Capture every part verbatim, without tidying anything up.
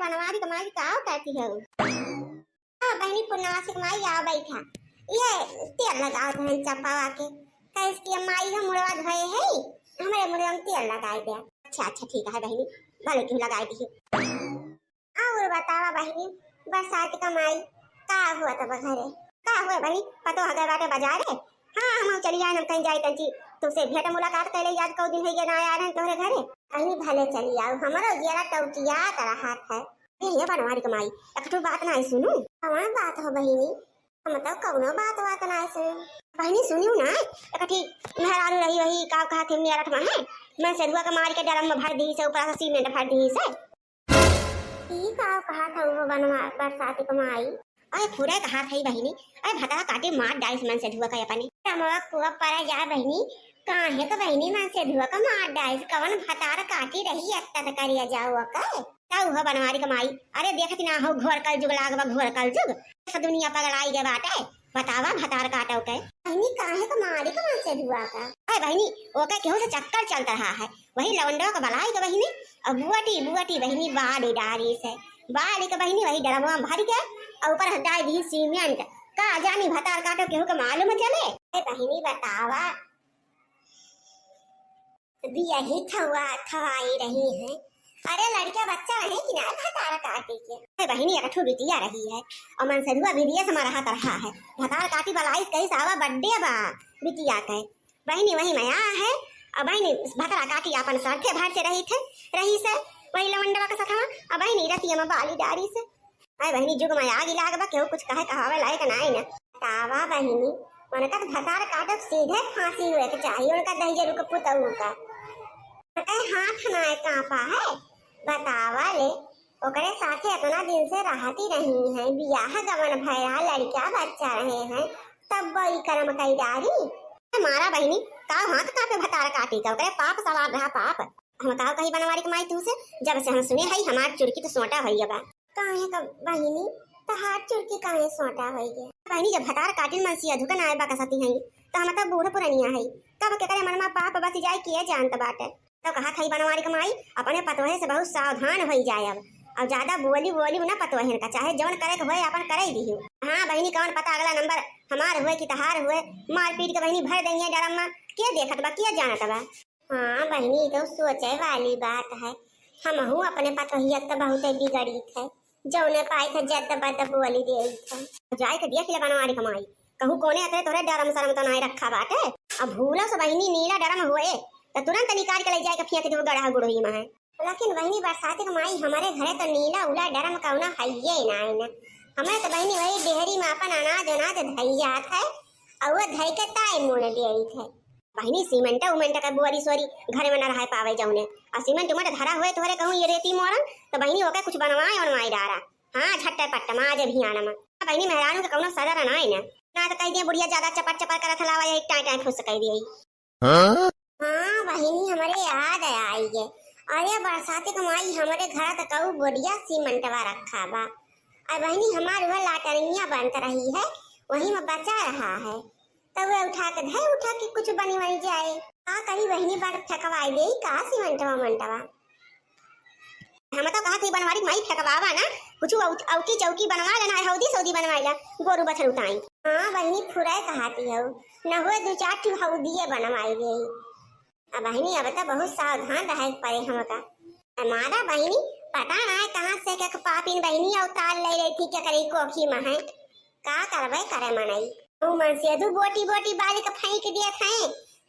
बनवारी क माई का कहती है? हाँ बहिनी, पुनवासी क माई, आओ बैठा। ये तेल लगावत हैं चपावा के। कहे कि माई हो मुड़वा धोए है, हमरे मुड़वा में तेल लगाए दे। अच्छा, अच्छा, ठीक है बहिनी, भले तुम लगाए दी। और बतावा बहिनी, बरसात क माई, का हुआ तब घरे? का हुआ बहिनी, पतो हगे बाटे बाजारे? हाँ, हम चली आए, हम कहीं जाए तंची, तुमसे भेंट मुलाकात कैले, याद कौ दिन है ये ना आए रहे तोहरे घरे। कहीं भले चली आओ, हमरो जियरा टौटियात रहत है। ए, ये बनवारी क माई, एक ठो बात ना सुनू। कौन बात हो बहिनी? हम तो कौनो बात बात ना सुनू। बहिनी सुनियो ना, एक ठी मेहरारू रही, वही का कहा थी, मेरठ में है, मनसेधुआ के मार के ड्रम में भर दी से, ऊपर से सीमेंट भर दी से। ई का कहा था वो बनवा, बरसाती क माई? अरे फुरे कहा था बहिनी, अरे भतार काटी मार डाइस मनसेधुआ का अपने। कमवा कुआ परा जा बहिनी, काहे क बहिनी मनसेधुआ का मार डाइस, कवन भतार काटी रही, अत्ता त करिया जाओ का? तब वह बनवारी क माई, अरे देखत ना हो, घोर कलजुग लागबा, घोर कलजुग। सब दुनिया पगलाई गए बाटे, बतावा भतार काटो के। बहिनी काहे क मारी क मनसेधुआ का? अरे बहिनी, ओके केहू से चक्कर चलत रहा है, वही लवंडवा क बलाई क बहिनी, और बुअटी, बुअटी बहिनी बाली डारी से, बाली क बहिनी वही ड्रमवा में भर के, और ऊपर डाल दी सीमेंट। का जानी भतार काटो केहू के मालूम चले। अरे बहिनी बतावा, बियही थवा, थवाई रही है। अरे लड़का बच्चा रहे कि ना भतार काटी के? अरे बहिनी, एक ठो बिटिया रही है, और मनसेधुआ विदेश में रहा तरहा है। भतार काटी बलाइस कही सावा बड्डे बा बिटिया के। बहिनी वही में आ है, और बहिनी भतार काटी अपन साथे भर से रही थे, रही से, वही लवंडवा के साथ में, और बहिनी रतिया में बाली डारी से। अरे बहिनी, जुग में आगी लाग बा, केहू कुछ कहे कहावे लायक नाई ना। बतावा बहिनी, उनका तो भतार काटब सीधे फांसी हुए के चाहिए, उनका दहिजरू के पुतऊ का। उनके हाथ नाय कांपा है, बतावा ले, ओकरे साथे इतना दिन से रहती रही है, बियाह गवन भया, लड़का बच्चा रहे हैं, तब वो ई कर्म कई डारी। मारा बहिनी, का हाथ कांपे भतार काटी का, ओकरे पाप सवार रहा पाप। हम का कही बनवारी के माई तू से, जब से हम सुने हई हमार चुरकी तो सोटा होई गया बा। काहे का बहिनी, तहार चुरकी काहे सोटा होई गया? बहिनी, जब भतार काटिन मनसेधु का नाय बकसती हई, तो हम तो बूढ़ पुरनिया हई, कब केकरे मन में पाप बस जाए किए जानत बाटे। तो कहा थई बनवारी के माई, अपने पतोहे से बहुत सावधान होई जाए अब, और ज्यादा बोली बोली ना पतोहन का, चाहे जौन करे के होए अपन करे दिहु। हाँ बहिनी, कौन पता अगला नंबर हमार हुए कि तहार हुए, मार पीट के बहिनी भर देंगे ड्रम में, के देखत बा, के जानत बा। हाँ बहिनी, ई तो सोचे वाली बात है। हमहू अपने पतोहिया त बहुते बिगड़ित है, जौने पाई थे जद्द बद्द बोली देइत है। जाए के देख ले बनवारी के माई, कहूँ कोने अतरे तोरे डरम सरम तो नाय रखा बाटे। अब भूला से बहिनी नीला डरम हुए, तो तुरंत निकाल के ले जाए के फेंक देबो गड़हा गुड़ही में है। लेकिन बहिनी बरसाती के माई, हमरे घरे तो नीला उला डरम कौना हइये नाय न। हमरे तो बहिनी वही डेहरी में अपन अनाज उनाज धई जात है, और वो धई के ताई मुड़ देइत है। बहिनी, सीमेंट उमेंट के बोरी सोरी घर में न रह पावे जौने, और सीमेंट उमेंट धरा हुए तोहरे कहूँ ये रेती मोरन, तो बहिनी ओके कुछ बनवाए उनवाए डारा। हाँ, झट्टे पट्टे माँ आज अभियान में। बहिनी, मेहरारू के कौनो सदर ना है ना, ना तो कह दिए बुढ़िया ज्यादा चपर चपर करत हलावा, यही टाई टाई फुस कह दिए। हाँ? हाँ बहिनी, हमरे याद आई है। अरे बरसाती के माई, हमरे घर तक कऊ बोरिया सीमेंटवा रखा बा। और बहिनी, हमार वह लाटरिया बनत रही है, वही में बचा रहा है। तब वे उठा के धए, उठा के कुछ बनी वनी जाए। का करी बहिनी, बड़ फेंकवाई देई का सीमेंटवा उमेंटवा। हम तो कहत हई बनवारी माई फेंकवावा ना, कुछ औ-, औकी चौकी बनवा लेना, हौदी सौदी बनवाई ला, गोरू बछरू ताई। हाँ बहिनी, फुराए कहती हऊ, न हुए दू चार ठो हौदिये बनवाई देई। अब बहिनी, अब तो बहुत सावधान रहे के पड़े हमका। हमारा बहिनी, पता ना है कहाँ से के पापिन बहिनी अवतार ले रही थी, के करे कोखी में है। का करबे करे मनई। कहूँ मनसेधु बोटी बोटी बाली के फेंक दिए थे,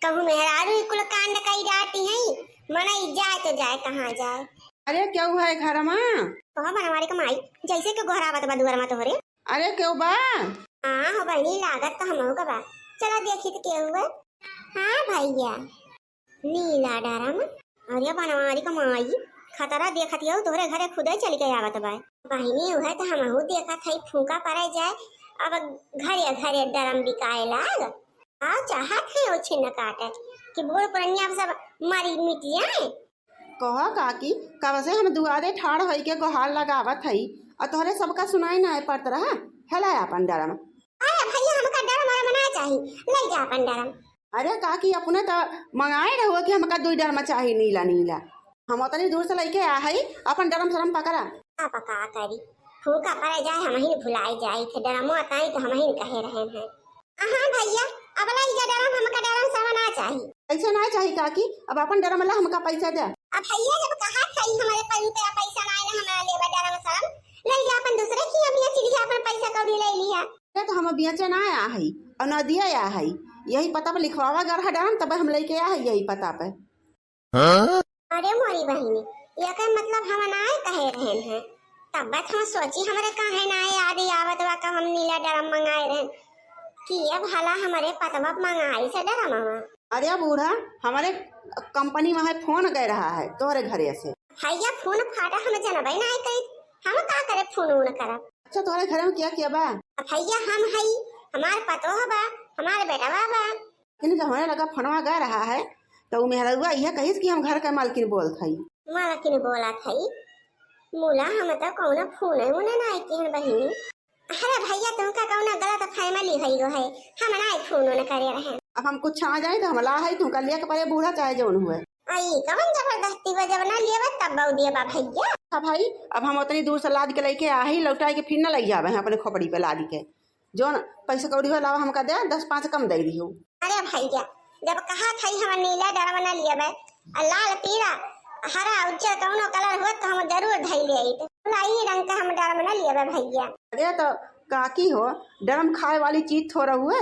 कहूँ मेहरारू ही कुल कांड कई जाती है। मनई जाए तो जाए, कहाँ जाए। अरे, केहू है घर में? कहो बनवारी के माई, जैसे के गोहरावत बा दुआर में तोहरे। अरे, केहू बा? हाँ हो बहिनी, लागत तो हमहू का बा। चला देखी तो केहू है। हाँ भैया, नीला डरम। अरे बनवारी का माई, खतरा देखत हऊ, तोहरे घरे खुदे चल के आवत बा। बहिनी, उहे तो हमहू देखत हई, फूंका पड़े जाए, अब घरे घरे डरम बिकाए लाग। आ चाहत है ओ छिन्न काटे कि बूढ़ पुरनिया अब सब मरी मिट जाए। कहा काकी, कब से हम दुआरे ठाड़ होई के गोहार लगावत हई, और तोहरे सबका सुनाई ना पड़त रहा। हेला अपन डरम। अरे भैया, हमका डरम वरम ना चाही, ले जा अपन डरम। अरे काकी, अपने त मंगाए रहुआ कि हमका दुई डरम चाही नीला नीला। हम उतनी दूर से लेके आ हई, अपन डरम सरम पकड़ा। अब का करी, फूका पड़े जाए, हमहिन भुलाई जाई थे, डरमो अकाई तो हमहिन कहे रहन है। हाँ भैया, अब लई जा डरम, हमका डरम सरम ना चाही। ऐसे ना चाही काकी, अब अपन डरम ला, हमका पैसा दे। अब भैया जब कहा था हमरे पर रुपया पैसा ना आए ना, हमारा लेबा डरम सरम, लई जा अपन दूसरे की अभी चिड़िया अपन पैसा कौड़ी ले लिया। ये तो हम बेचे ना आया है और ना दिया आया है, यही पता पे लिखवावा गरहा डरम, तब हम लेके आया है यही पता पे। हाँ? अरे मोरी बहिनी, एकर मतलब हम नाय कहे रहन हैं। तब बात हम सोची, हमरे काहे नाय याद आवत बा, का हम नीला डरम मंगाए रहन। कि अब भला हमरे पतवा मंगाई से डरमवा। अरे बूढ़ा, हमरे कंपनी में है, फोन गए रहा है तोहरे घरे से। भैया, फोन फाटा हम जनबे नाय करी, हम का करे फोन उन करब। अच्छा, तोहरे घर में क्या क्या बा? अब भैया, हम हई, हमार पतोह बा, हमार बेटवा बा, लेकिन जब हमरे लगा फोनवा गा रहा है, तो उ मेहररुआ इहे कहिस कि हम घर के मालकिन बोलत हई। मालकिन बोलत हई? मुला, हम तो कौनो फोन उन नाय किहन बहिनी। अरे भैया, तुमका कौनो गलत फैमिली हई गो है, हम नाय फोन उन करे रहे। अब हम कुछ आ जाए तो हम ला है, तुमका लेके पड़े बूढ़ा चाहे जौन हुए। आई कौन जबरदस्ती बा, जब ना लेबे तब बऊ देबा भैया। हाँ भाई, अब हम उतनी दूर से लाद के लेके आ ही, लौटाए के फिर ना लई जाबे हैं अपने खोपड़ी पे लाद के। जौन पैसा कौड़ी हो लावा हमका दे, दस पाँच कम दे दियो। अरे भैया, जब कहा था हम नीला डरम ना लियबे, आ लाल पीला हरा उज्जर कौनो कलर हुआ तो हम जरूर धई ले आई। लाई रंग का हम डरम ना लियबे भैया। अरे तो काकी हो, डरम खाए वाली चीज थोड़ा हुए,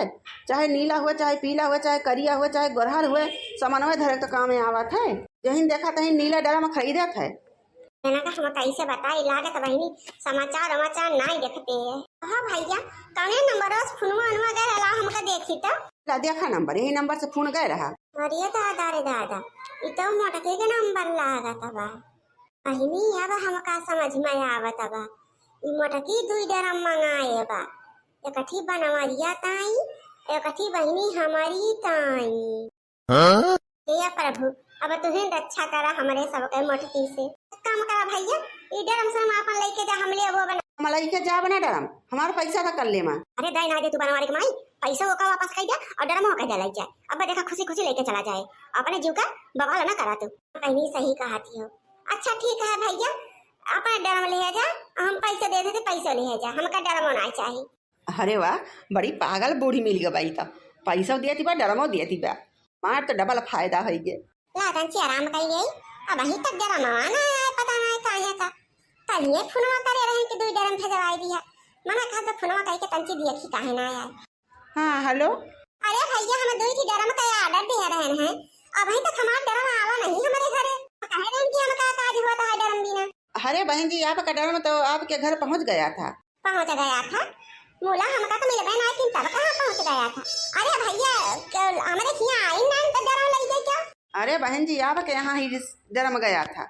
चाहे नीला हुए, चाहे पीला हुए, चाहे करिया हुए, चाहे गोरहर हुए, सामानवे धरे के काम में आवत है। जहिन देखा तहिन नीला डरम खरीदत है। एना का हम कैसे बताई, लागत बहिनी समाचार उमाचार नाई देखते हैं। हाँ भैया, कौने नंबर से फोनवा अनवा गए रहा, हमका देखी तो। ला देखा नंबर, यही नंबर से फोन गए रहा। अरे दादा रे दादा, ई तो मोटकी के नंबर लागत बा। बहिनी, अब हमका समझ में आवत बा, ई मोटकी दुई डरम मंगाए बा, एकठी बनवरिया ताई, एकठी बहिनी हमारी ताई। हाँ? हे प्रभु, अब तुहिन रक्षा करा हमरे सबके मोटकी से। काम करा भैया, ई डरम से हम आपन लइके जा, हम लेबो बना। हम लइके जा बना डरम, हमार पैसा का कर ले माँ। अरे दाई ना दे तू बनवारी के माई, पैसा ओका वापस कर दे और डरम ओका दे लइके जाए। अब देखा खुशी खुशी लइके चला जाए, अपने जीव का बवाल ना करा तू। बहिनी सही कहा थी हो। अच्छा ठीक है भैया, अपना डरम ले जा, हम पैसा दे देते, पैसा ले जा, हमका डरमो ना चाहिए। अरे वाह, बड़ी पागल बूढ़ी मिल गई बाई, तो पैसो दियती बा, डरमो दियती बा, मार तो डबल फायदा होई गे। ला तंची आराम कई गई, अब अभी तक डरमवा ना आए, पता ना काहे का। कल ये फोनवा करे रहन कि दुई डरम भेजवाई दिया, मना कहा तो फोनवा कई के तंची दिया कि काहे ना आए। हाँ, हेलो। अरे भैया, हम दुई ठी डरम का ऑर्डर दिया रहन हैं, अभी तक हमार डरम आवा नहीं हमारे घरे। कहे रहन कि हमका काज हुआ तो है डरम बिना। अरे बहन जी, आपका डरम तो आपके घर पहुँच गया था। पहुँच गया था? मुला हमका तो मिलबे ना, लेकिन तब कहाँ पहुँच गया था? अरे भैया, क्या हमरे हियाँ आई ना तो डरम लई गए क्या? अरे बहन जी, आपके यहाँ ही डरम गया था,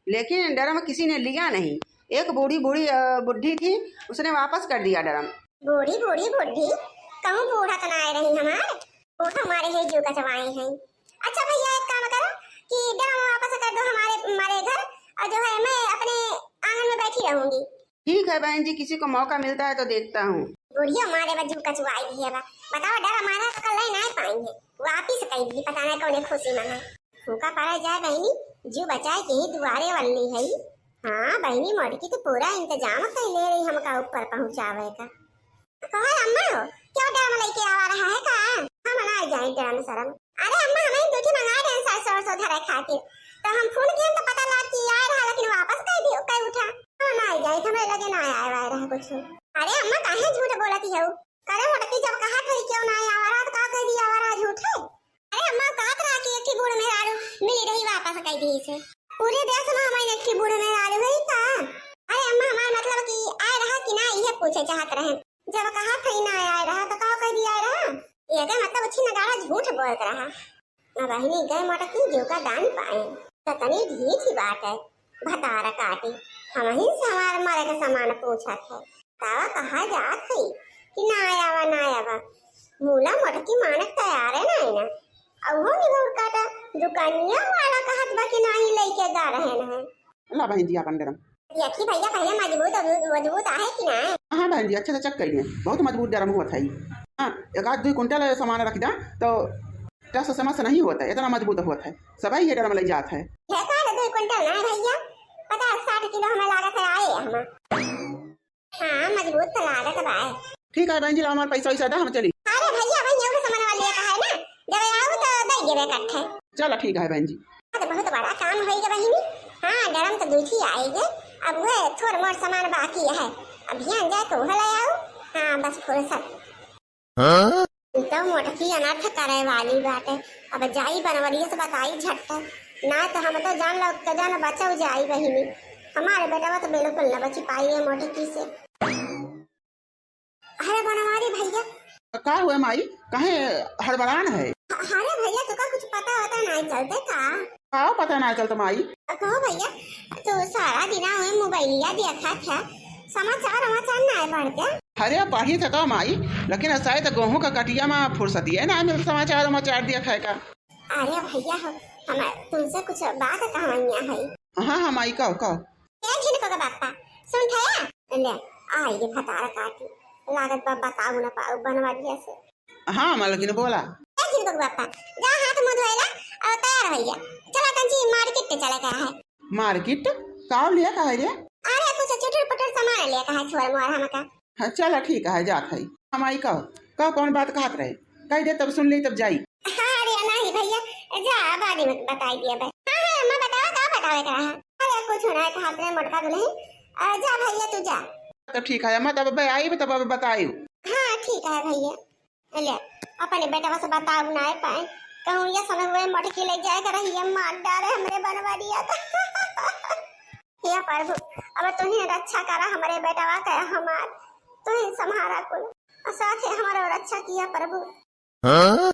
लेकिन डरम किसी ने लिया नहीं। एक बूढ़ी बूढ़ी, अ, बुढ़ी थी, उसने वापस कर दिया डरम। बूढ़ी बूढ़ी बुढ़ी, कहूँ बूढ़ा तो ना आए रही हमार, बूढ़ा हमारे है जो कचवाए हैं। अच्छा भैया, एक काम करो कि डरम वापस कर दो हमारे, हमारे घर, और जो है मैं अपने आंगन में बैठी रहूंगी। ठीक है बहन जी, किसी को मौका मिलता है तो देखता हूँ। बुढ़िया मारे बा, जू कचुआई भी है बा। बताओ, डरम मारा तो कल नहीं पाएंगे, वापिस कई दी, पता नहीं कौन खुशी में है। फूका पड़ा जाए बहनी, जू बचाए के ही दुआरे वाली है। हाँ बहनी, मोटकी तो पूरा इंतजाम कर ले रही हमका ऊपर पहुँचावे का। कहो अम्मा हो, क्यों डरम लेके आवा रहा है का? हम ना जाए डरम सरम। अरे अम्मा, हमें दो ठी मंगाए रहे सरसों वरसों धरे खातिर, तो हम फोन किए तो पता लगा कि आए रहा, लेकिन वापस कह दियो, कह उठा। हम ना जाए, हमें लगे ना आए वाए रहा कुछ। अरे अम्मा, काहे झूठ बोलती हो? करे मोटकी जब कहा था क्यों ना आए आवा रहा, तो का कह दिया आवा रहा झूठ है? अरे अम्मा, कहत रहा कि एक ही बूढ़ मेहरारू मिली रही, वापस कह दी इसे। पूरे देश में हमारे एक ही बूढ़ मेहरारू है का? अरे अम्मा, हमारा मतलब कि आए रहा कि ना, ये पूछे चाहत रहे। जब कहा था ना आए रहा, तो का कह दिया आए रहा? ये का मतलब अच्छी नगाड़ा झूठ बोलत रहा। ना बहिनी गए मोटकी, जो का दान पाए। तो तनी ढीठ ही बात है, भतार काटी। हम ही से हमार मरे के सामान पूछत है। तावा कहा जात है कि ना आवा, ना आवा। मूला मोटकी मानक तैयार है ना, ना। अब वो निगौर काटा, दुकानिया वाला कहत बा कि नाही लेके गा रहे हैं। ला बहन जी, आपन डरम। देखी भैया, पहले मजबूत, मजबूत आहे कि ना? हाँ बहन जी, अच्छे से चेक कर लिए, बहुत मजबूत डरम हुआ था। हाँ, एक आध दो कुंटल सामान रख दा तो टस से मस नहीं होता, इतना मजबूत होता है। सब ये डरम ले जात है। है का रे, दो कुंटल ना भैया, पचास साठ किलो हमें लागत है आए। हाँ, मजबूत तो लागत बा। ठीक है बहन जी, लाओ हमार पैसा वैसा दा, हम चली। अरे भैया, भाई, एगो सामान वाली का है ना, जब आऊ तो दे देबे इकट्ठे। चलो ठीक है बहन जी। हाँ, तो बहुत बड़ा काम होई गे बहिनी। हाँ, ड्रम तो दुइ ठी आए गे, अब वह थोड़ मोड़ सामान बाकी है, अब भियान जाए तो वह ले आऊ। हाँ, बस फुर्सत। हाँ? ई तो मोटकी अनर्थ करे वाली बाटे। अब जाई बनवरिया से बताई झट, ना तो हम तो जान लो के जान बचल जाई बहिनी। हमारे बेटवा तो बिल्कुल न बची पाई है मोटकी से। अरे बनवारी भैया। का हुए माई, काहे हड़बड़ान है? अरे भैया, तुका कुछ पता होता नहीं चलते का? का पता ना चलत माई? कहो भैया, तू सारा दिना हुए मोबाइलिया देखत है, समाचार वमाचार ना पढ़ते? अरे पढ़ी थे का माई, लेकिन शायद गेहूं का कटिया में फुर्सतिये ना मिल समाचार वमाचार देखे का। अरे भैया हो, हम तुमसे कुछ बात कहवइया है। हाँ हाँ माई, कहो कहो। ए झिनको के बापा, सुन थया? ले, आई रे भतार काटी, लागत बा बताऊ ना पाऊ बनवरिया से। हाँ मलकिन बोला। ए झिनको के बापा, जा हाथ मुंह धोएला और तैयार होइया। चला तंची मार्केट पे चले का है। मार्केट? का लिया का है रे? अरे कुछ चुटर पुटर सामान लिया का है छोर मोर हमका। हाँ चला ठीक है, जात है। हम आई कहो, कहो कौन बात कहत रहे, कह दे तब सुन ली तब जाई। हाँ अरे नहीं भैया, जा बाद में बताई दिया बे। हाँ हाँ अम्मा बतावा, का बतावे का है? अरे कुछ ना कहत रहे मोटका दुल्हन, आ, जा भैया तू जा। तब ठीक है अम्मा, तब बे आई तब अब बताई। हाँ ठीक है भैया। ले, अपने बेटवा से बताऊ ना पाए, कहूँ ये समय हुए मोटकी ले जाए कर रही है, मार डारे हमरे बनवरिया का। हे प्रभु, अब तू ही रक्षा करा हमरे बेटवा के हमार, तू ही संभारा कुल, और साथे हमारो रक्षा किया प्रभु। हाँ?